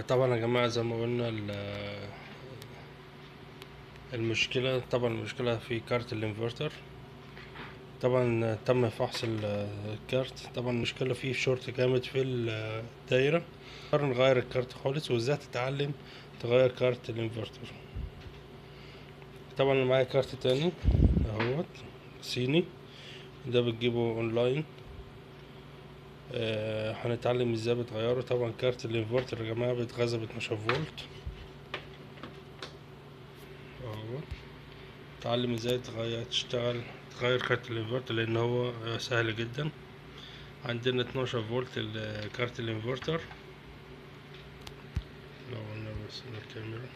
طبعا يا جماعة زي ما قلنا المشكلة، طبعا المشكلة في كارت الانفرتر. طبعا تم فحص الكارت، طبعا المشكلة فيه شورت جامد في الدايرة. نغير الكارت خالص، وازاي تتعلم تغير كارت الانفرتر. طبعا انا معايا كارت تاني اهوت صيني، ده بتجيبه اونلاين. هنتعلم ازاي بتغيره. طبعا كارت الانفرتر يا جماعة بيتغذى ب 12 فولت اهو. اتعلم ازاي تشتغل تغير كارت الانفرتر، لان هو سهل جدا. عندنا 12 فولت كارت الانفرتر. لو قلنا بس الكاميرا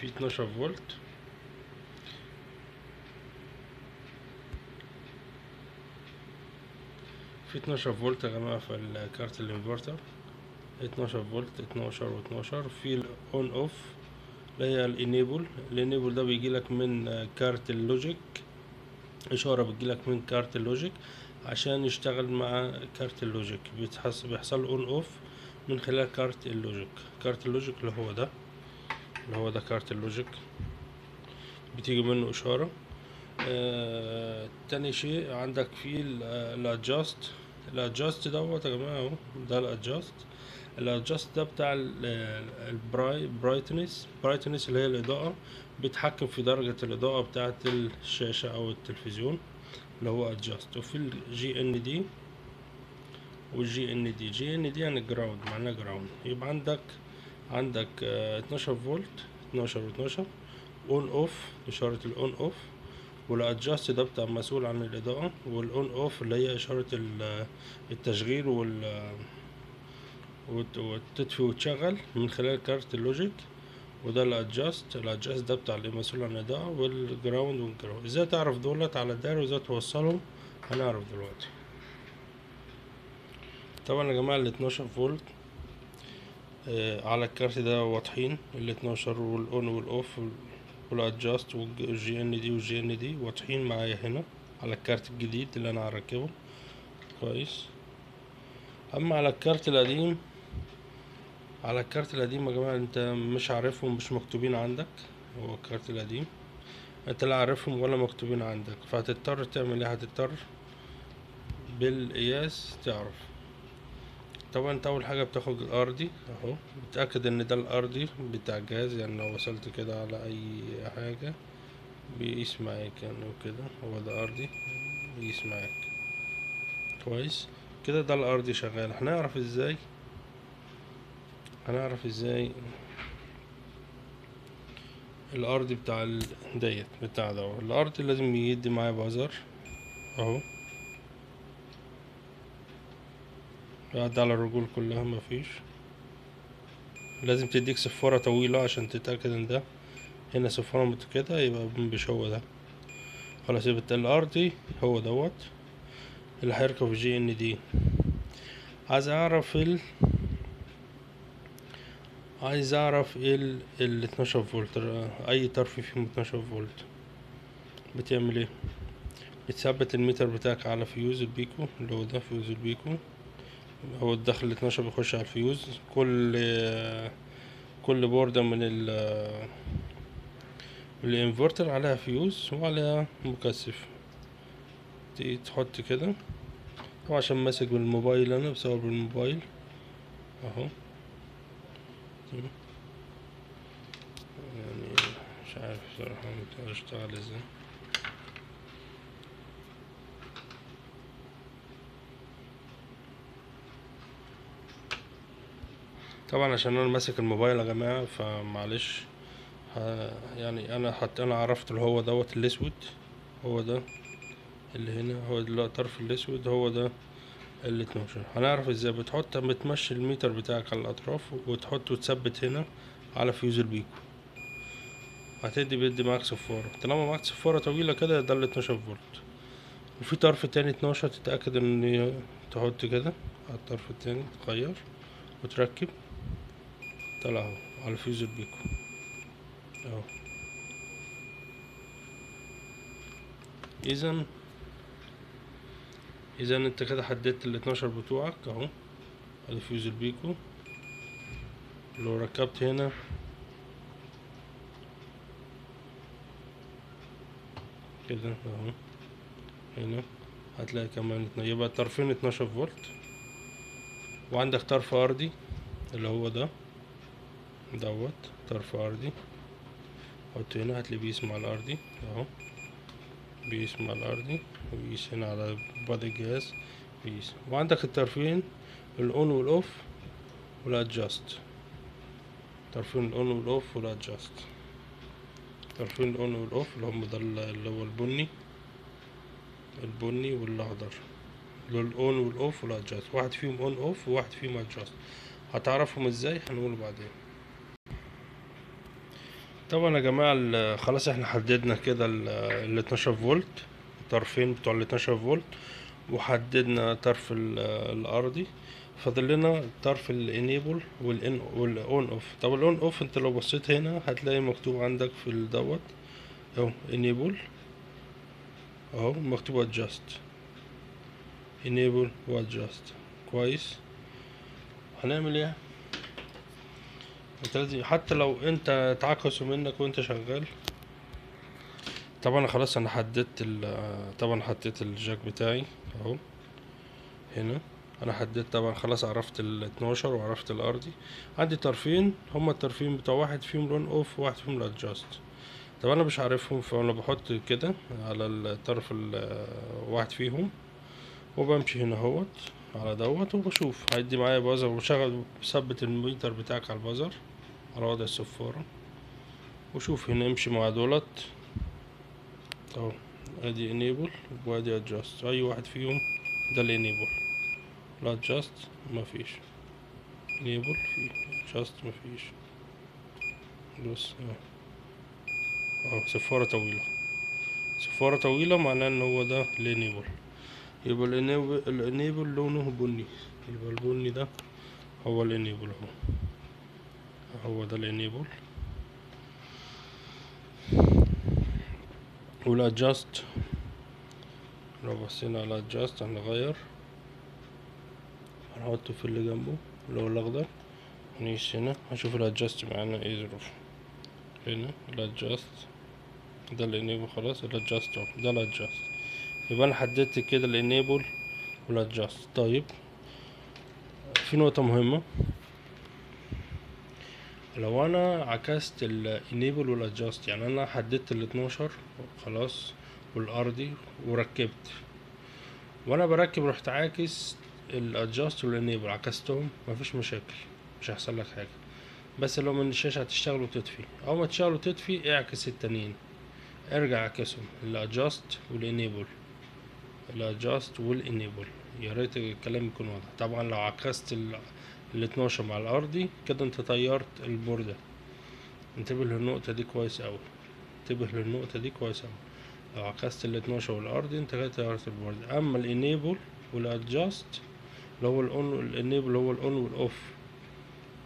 في 12 فولت. في 12 فولت يا جماعة في الكارت الانفرتر، 12 فولت، 12 و12. في ال on off اللي هي ال enable. ال enable ده بيجيلك من كارت ال logic، اشارة بتجيلك من كارت ال logic عشان يشتغل مع كارت ال logic. بيحصل on off من خلال كارت ال logic. كارت ال logic اللي هو ده، اللي هو ده كارت ال logic، بتيجي منه اشارة. تاني شيء عندك فيه ال adjust. ال adjust دوت يا جماعة اهو، ده ال adjust. ال adjust ده بتاع ال brightness. brightness اللي هي الاضاءة، بيتحكم في درجه الاضاءة بتاعه الشاشة او التلفزيون اللي هو adjust. وفي ال GND وال GND. GND يعني ground، معناه ground. يبقى عندك 12 فولت، 12 و12، on off اشارة ال on off، وال adjust ده بتاع مسؤول عن الاضاءة، وال on off اللي هي اشارة التشغيل وتطفي وتشغل من خلال كارت ال logic. وده ال adjust. ال adjust ده بتاع اللي مسؤول عن الاضاءة، وال ground وال ground. ازاي تعرف دولت على الدايرة وازاي توصلهم هنعرف دلوقتي. طبعا يا جماعة ال 12 فولت على الكارت ده واضحين، ال 12 وال on وال off وال adjust وال GND وال GND واضحين معايا هنا على الكارت الجديد اللي انا هركبه كويس. اما على الكارت القديم، على الكارت القديم يا جماعة انت مش عارفهم، مش مكتوبين عندك. هو الكارت القديم انت لا عارفهم ولا مكتوبين عندك، فهتضطر تعمل ايه؟ هتضطر بالقياس تعرف. طبعا انت اول حاجة بتاخد الارضي اهو، بتأكد ان ده الارضي بتاع الجهاز، يعني لو وصلت كده على اي حاجة بيقيس معاك يعني وكده، هو ده ارضي بيقيس معاك كويس كده. ده الارضي شغال. هنعرف ازاي؟ هنعرف ازاي الارضي بتاع ديت بتاع ده. الارضي لازم يدي معايا buzzer اهو، يعدي على الرجول كلها مفيش. لازم تديك صفارة طويلة عشان تتأكد ان ده هنا صفارة كده، يبقى مش هو ده. خلاص يبقى الارضي هو دوت اللي هيركب GND. عايز اعرف عايز اعرف ال 12 فولت، اي طرف فيهم 12 فولت. بتعمل ايه؟ بتثبت الميتر بتاعك على فيوز البيكو اللي هو ده فيوز البيكو، هو الدخل 12 بيخش على الفيوز. كل بوردة من الانفرتر عليها فيوز وعليها مكثف. تحط كده، هو عشان ماسك بالموبايل انا بصور بالموبايل اهو، يعني مش عارف بصراحة اشتغل ازاي. طبعا عشان انا ماسك الموبايل يا جماعة فمعلش، يعني انا حتى انا عرفت اللي هو دوت الاسود، هو ده اللي هنا، هو ده الطرف الاسود، هو ده ال 12. هنعرف ازاي؟ بتحط، بتمشي الميتر بتاعك على الاطراف وتحط وتثبت هنا على فيوز البيكو، هتدي بيدي معاك صفارة. طالما معاك صفارة طويلة كده ده ال 12 فولت. وفي طرف تاني 12 تتأكد ان تحط كده على الطرف التاني، تغير وتركب، طلع اهو على فيوز البيكو اهو. اذا اذا انت كده حددت ال 12 بتوعك اهو، ادي فيوز البيكو. لو ركبت هنا كده اهو هنا هتلاقي كمان يبقى الطرفين 12 فولت. وعندك طرف ارضي اللي هو ده دوت، طرف ارضي حط هنا، هتلاقيه بيقيس مع الارضي اهو، بيقيس مع الارضي وبيقيس هنا على body الجهاز بيقيس. وعندك الطرفين ال on وال off وال adjust، طرفين ال on وال off وال adjust، طرفين ال on وال off اللي هم ده اللي هو البني، البني والاخضر، ال on وال off وال adjust، واحد فيهم on off وواحد فيهم adjust. هتعرفهم ازاي هنقوله بعدين. طبعا يا جماعة خلاص احنا حددنا كده ال 12 فولت، الطرفين بتوع ال 12 فولت، وحددنا طرف الارضي. فاضل لنا طرف ال enable والان وال on off. طب ال on off انت لو بصيت هنا هتلاقي مكتوب عندك في الدوت اهو enable اهو، مكتوب adjust، enable و adjust. كويس. هنعمل ايه؟ انت لازم حتى لو انت اتعكسوا منك وانت شغال. طبعا خلاص انا حددت طبعا حطيت ال jack بتاعي اهو هنا، انا حددت طبعا خلاص، عرفت ال 12 وعرفت الارضي. عندي طرفين هما الطرفين بتوع واحد فيهم ال on off وواحد فيهم ال adjust. طب انا مش عارفهم، فانا بحط كده على الطرف واحد فيهم وبمشي هنا اهوت على دوت، وبشوف هيدي معايا buzzer، وشغل ثبت الميتر بتاعك على ال buzzer على وضع الصفارة، وشوف هنا امشي مع دولت اهو، ادي enable وادي adjust، اي واحد فيهم ده ال enable، ال adjust مفيش، enable في adjust مفيش. بص اهو اهو صفارة طويلة، صفارة طويلة معناه ان هو ده ال enable. يبقى ال enable لونه بني، يبقى البني ده هو ال enable اهو، هو ده ال enable. وال adjust لو بصينا على ال adjust هنغير، هنحطه في اللي جنبه اللي هو الاخضر، هنقيس هنا هنشوف ال adjust معانا ايه ظروفه. هنا ال adjust ده ال enable خلاص، ال adjust اهو ده ال adjust. يبقى انا حددت كده ال enable وال adjust. طيب في نقطة مهمة، لو انا عكست ال enable وال adjust، يعني انا حددت ال 12 خلاص والارضي وركبت، وانا بركب رحت عاكس ال adjust وال enable، عكستهم مفيش مشاكل، مش هيحصل لك حاجة. بس لو من الشاشة هتشتغل وتطفي، اول ما تشتغل وتطفي اعكس التانيين، ارجع اعكسهم ال adjust وال enable، ال adjust وال enable. يا ريت الكلام يكون واضح. طبعا لو عكست ال 12 مع الارضي كده انت طيرت البوردة. انتبه للنقطة دي كويس اوي، انتبه للنقطة دي كويس اوي. لو عكست ال 12 والارضي انت كده طيرت البوردة. اما ال enable وال adjust اللي هو ال on، ال enable هو ال on وال off،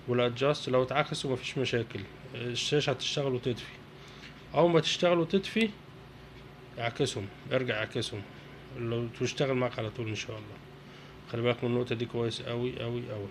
وال adjust لو اتعكسوا مفيش مشاكل، الشاشة هتشتغل وتطفي. اول ما تشتغل وتطفي اعكسهم، ارجع اعكسهم لو تشتغل معاك على طول ان شاء الله. خلي بالك من النقطة دي كويس اوي اوي اوي.